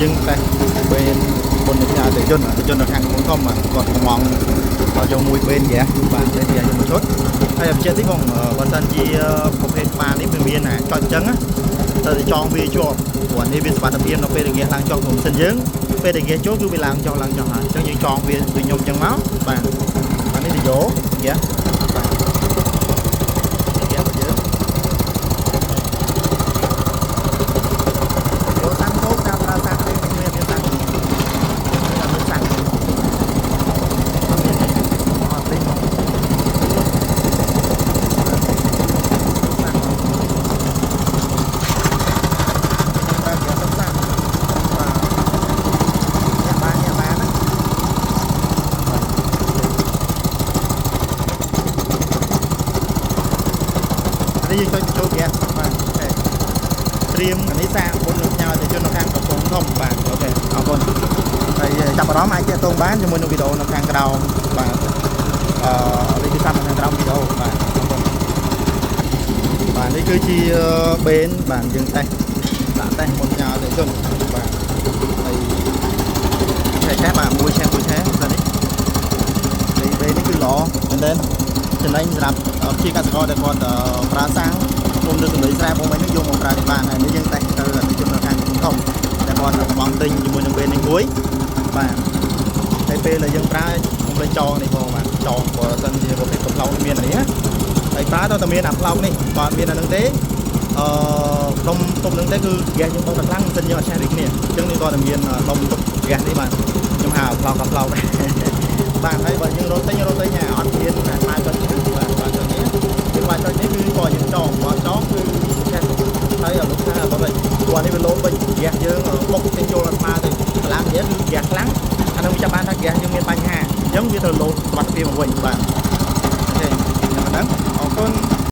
យើងតែបេនបុនផ្ញើទៅជនទៅជននៅខាងកំពង់ធំបាទគាត់កំងគាត់យកមួយបេនហ្គាសបាទនេះហ្គាសយកមួយឈុតហើយបញ្ជាក់តិចបងបើសិនជាប្រភេទបាននេះវាមានអាចុចអញ្ចឹងណាត្រូវតែចងវាជាប់ព្រោះនេះវាសុវត្ថិភាពនៅពេលរងាឡើងចុះក្នុងម៉ាស៊ីនយើងពេលរងាចូលគឺវាឡើងចុះឡើងចុះហើយអញ្ចឹងយើងចងវាដូចខ្ញុំអញ្ចឹងមកបាទអានេះទៅយកហ្គាសបាទហ្គាសរបស់យើង យកសាំងគោកតាមប្រើសាំងទេមានមានសាំងអត់មានសាំងអត់មានទេអត់ទេសាំងប្រើគេសាំងបាទញ៉ាំបានញ៉ាំបានណានេះយើងចុចចូលហ្គាសបាទ OK ត្រៀមអានេះសាកមុននឹងផ្ញើទៅជននៅខាងកំពង់ធំបាទ OK អរគុណហើយចាប់អារម្មណ៍អាចទាក់ទងបានជាមួយនឹងវីដេអូនៅខាងក្រោមបាទអឺលេខទូរស័ព្ទនៅខាងក្រោមវីដេអូបាទអរគុណបាទនេះគឺជាបេនបាទយើងតេស្តដាក់តេស្តមុនផ្ញើទៅជនបាទហើយឆេះឆេះបាទមួយឆេះមួយឆេះសិននេះនេះបេននេះគឺល្អមែនទែនចំណេញសម្រាប់ជាកសិករដែលគាត់ប្រើសាំង មុំនៅសម្លេងស្រែបងមិញហ្នឹងយកមកប្រើនេះបានហើយនេះយើងតែទៅអតិជននៅខាងកំពង់ធំតែគាត់កំងទិញជាមួយនឹងពេលនេះមួយបាទហើយពេលដែលយើងប្រើកុំភ្លេចចងនេះផងបាទចងបើសិនជាប្រភេទកំប្លោកនេះមានអានេះណាហើយប្រើទៅតែមានអាប្លោកនេះបើអត់មានអានឹងទេអឺដុំទុំនឹងទេគឺហ្គាសយើងបោកតែខ្លាំងមិនសិនយើងអត់ឆេះដូចគ្នាអញ្ចឹងនេះក៏តែមានដុំទុកហ្គាសនេះបាទខ្ញុំហៅប្លោកក៏ប្លោកបាទហើយបើយើងរត់ទិញរត់ទិញអត់មានអាស្មាចុចនេះបាទស្មាចុចនេះយើងបាច់ចុចនេះគឺក៏យើងចងបើចងគឺឆេះហើយលោកថាអត់វិញព្រោះនេះវាលោតវិញហ្គាសយើងបុកចេញចូលអត់ស្មើទេកម្លាំងហ្គាសគឺហ្គាសខ្លាំងអានឹងចាប់បានថាហ្គាសយើងមានបញ្ហាអញ្ចឹងវាត្រូវលោតសុវត្ថិភាពមកវិញបាទ OK ខ្ញុំប៉ុណ្ណឹងអរគុណ។